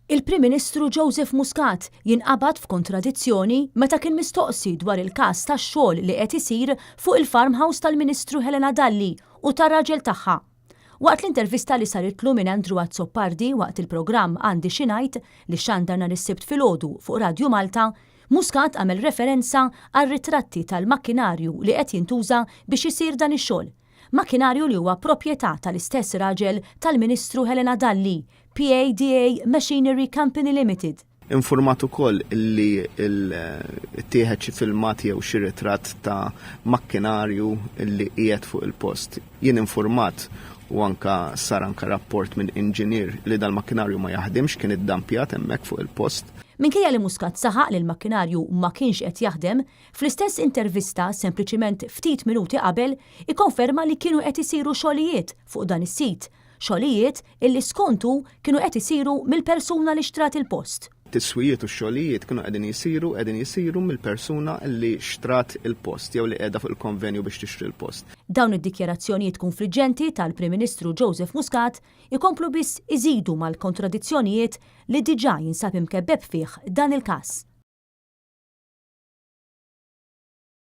Il-Prim Ministru Joseph Muscat jinqabad f'kontradizzjoni meta kien mistoqsi dwar il-każ tax-xogħol li qed isir fuq il-farmhouse tal-Ministru Helena Dalli u tar-raġel tagħha. Waqt l-intervista li saritlu minn Andrew Azzopardi waqt il-programm Għandi Xi Ngħid li xxandar nhar is-Sibt filgħodu fuq Radju Malta, Muscat għamel referenza għar-ritratti tal-makkinarju li qed jintuża biex isir dan ix-xogħol. Makkinarju li huwa proprjetà tal-istess raġel tal-Ministru Helena Dalli, PADA Machinery Company Limited. Infurmat ukoll li ttieħed xi filmat jew xi ritratt ta' makkinarju li qiegħed fuq il-post. Jien infurmat u anka sar anka rapport minn inġinier li dal-makkinarju ma jaħdimx kien iddampjat hemmhekk fuq il-post. Minkejja li Muscat saħaq li l-makkinarju ma kienx qed jaħdem, Fl-istess intervista, sempliċiment ftit minuti qabel, ikkonferma li kienu qed isiru xogħlijiet fuq dan is-sit, xogħlijiet illi skont hu kienu qed isiru mill-persuna li xtrat il-post. Tiswijiet u x-xogħlijiet kienu qegħdin jsiru qegħdin jsiru mill-persuna li xtrat il-post jew li qiegħda fuq il-konvenju biex tixtri l-post. Dawn id-dikjarazzjonijiet kunfliġġenti tal-Prim Ministru Joseph Muscat ikomplu biss iżidu mal-kontradizzjonijiet li diġà jinsab imkebbeb fih dan il-każ.